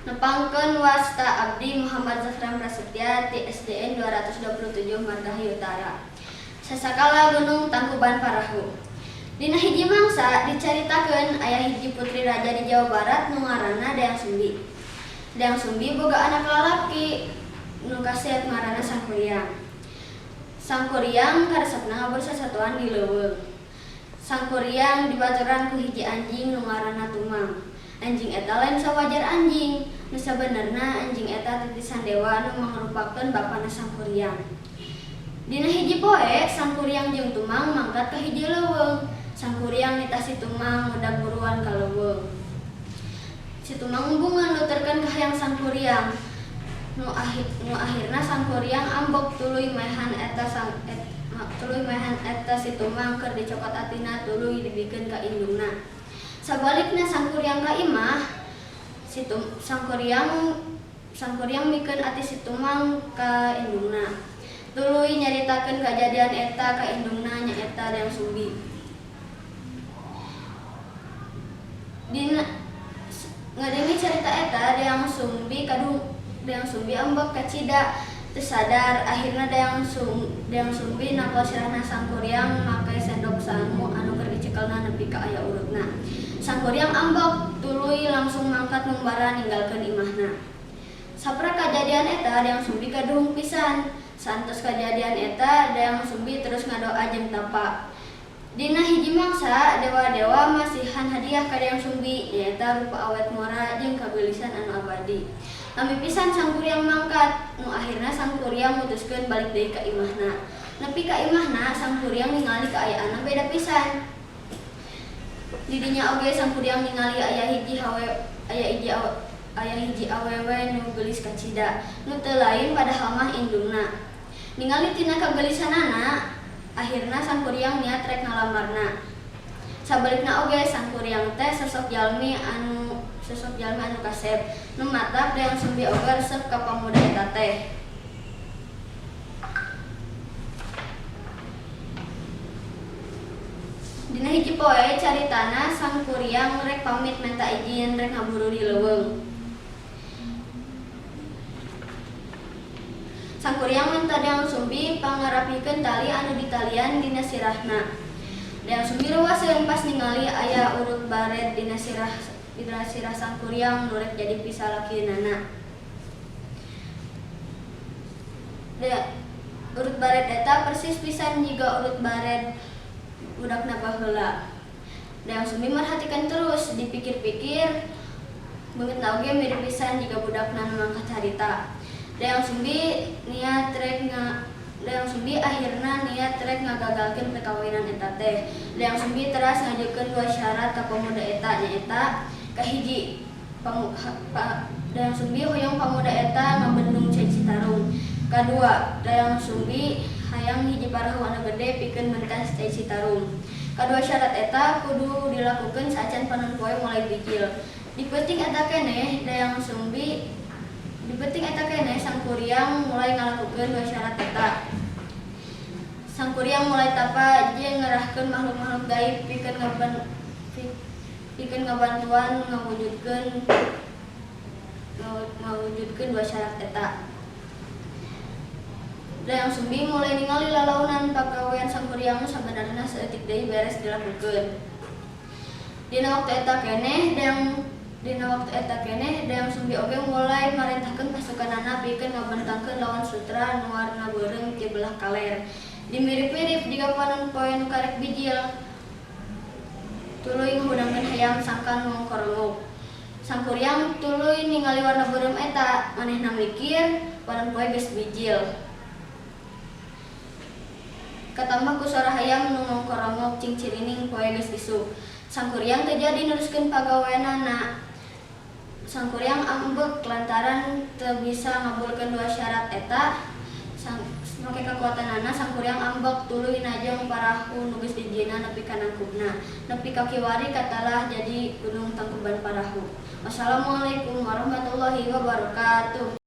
Nepangkeun wasta abdi Muhammad Zafran Prasetya ti SDN 227 Margahayu Utara. Sasakala Gunung Tangkuban Parahu. Dina hiji mangsa dicaritakeun aya hiji putri raja di Jawa Barat nu ngaranna Dayang Sumbi. Dayang Sumbi boga anak lalaki nu kasep ngaranna Sangkuriang. Sangkuriang karesepna ngabur sasatoan di leuweung. Sangkuriang dibaturan ku hiji anjing nu ngaranna Tumang. Anjing eta lain sawajar anjing, nu sabenerna anjing eta titisan dewa nu mangrupakeun bapana Sangkuriang. Dina hiji poe, Sangkuriang jeung Tumang mangkat ka hiji leuweung. Sangkuriang nitah si Tumang ngudag buruan ka leuweung. Si Tumang embungeun nuturkeun kahayang Sangkuriang. Nu akhirna Sangkuriang ambek tuluy maehan eta tuluy maehan eta si Tumang keur dicokot atina tuluy dibikeun ka indungna. Sabalikna Sangkuriang ka imah, si Sangkuriang mikeun ati si Tumang ka indungna. Tuluy nyaritakeun kajadian eta ka indungna nyaeta Dayang Sumbi. Dina ngadenge carita eta Dayang Sumbi kadung Dayang Sumbi ambek kacida teu sadar akhirna Dayang Sumbi napel sirahna Sangkuriang make sendok sangu anu keur dicekelna nepi ka aya urutna. Sangkuriang ambek tuluy langsung mangkat ngumbara ninggalkeun imahna. Saprak kajadian eta Dayang Sumbi kaduhung pisan. Saentos kajadian eta Dayang Sumbi terus ngadoa jeung tapa. Dina hiji mangsa dewa-dewa masihan hadiah ka Dayang Sumbi nyaeta rupa awet ngora jeung kageulisan anu abadi. Lami pisan Sangkuriang mangkat, nu akhirna Sangkuriang mutuskeun balik deui ka imahna. Nepi ka imahna Sangkuriang ningali kaayaanna beda pisan. Di dinya oge Sangkuriang ningali aya hiji hawe aya hiji awe, aya hiji awewe nu geulis kacida, nu teu lain padahal mah indungna. Ningali tina kageulisanana, akhirna Sangkuriang niat rek ngalamarna. Sabalikna oge Sangkuriang teh sosok jalmi anu kasep, nu matak Dayang Sumbi oge resep ka pamuda eta teh. Dina hiji poe caritana Sangkuriang rek pamit menta izin rek ngaburu di leuweung. Sangkuriang menta Dayang Sumbi pangarapikeun tali anu ditalian dina sirahna. Dayang Sumbi reuwaseun pas ningali aya urut baret dina sirah Sangkuriang nu rek jadi pisalakeunana. Urut baret eta persis pisan jiga urut baret budakna baheula. Dayang Sumbi merhatikan terus, dipikir-pikir beungeutna oge mirip pisan jiga budakna nu mangkat harita. Dayang Sumbi akhirna niat rek ngagagalkeun perkawinan eta teh. Dayang Sumbi teras ngajukeun dua syarat ka pemuda eta nyaeta kahiji Dayang Sumbi hoyong pamuda eta ngabendung Cai Citarum. Kadua, Dayang Sumbi hayang hiji parahu anu gede pikeun mentas Cai Citarum. Kadua syarat eta kudu dilakukeun saacan panon poe mulai bijil. Di peuting eta keneh Sangkuriang mulai ngalakukeun dua syarat eta. Sangkuriang mulai tapa jeung ngerahkeun makhluk-makhluk gaib pikeun ngabantuan ngawujudkeun dua syarat eta. Dayang Sumbi mulai ningali lalaunan pagawean Sangkuriang nu sabenerna saeutik deui beres dilakukeun. Dina waktu eta keneh Dayang Sumbi oge mulai marentahkeun pasukanana pikeun ngabentangkeun lawan sutra nu warna beureum ti belah kaler. Dimirip-mirip jiga panon poe nu karek bijil. Tuluy ngahudangkeun hayam sangkan ngongkorongok. Sangkuriang tuluy ningali warna beureum eta, manehna mikir panon poe geus bijil. Katambah ku sora hayam nu ngongkorongok cing cirining poe geus isuk. Sangkuriang teu jadi neruskeun pagaweanana. Sangkuriang ambek lantaran teu bisa ngabulkeun dua syarat eta. Make kakuatanana Sangkuriang ambek tuluy najong parahu nu geus dijieunna nepi ka nangkubna. Nepi ka kiwari katalah jadi Gunung Tangkuban Parahu. Wassalamualaikum warahmatullahi wabarakatuh.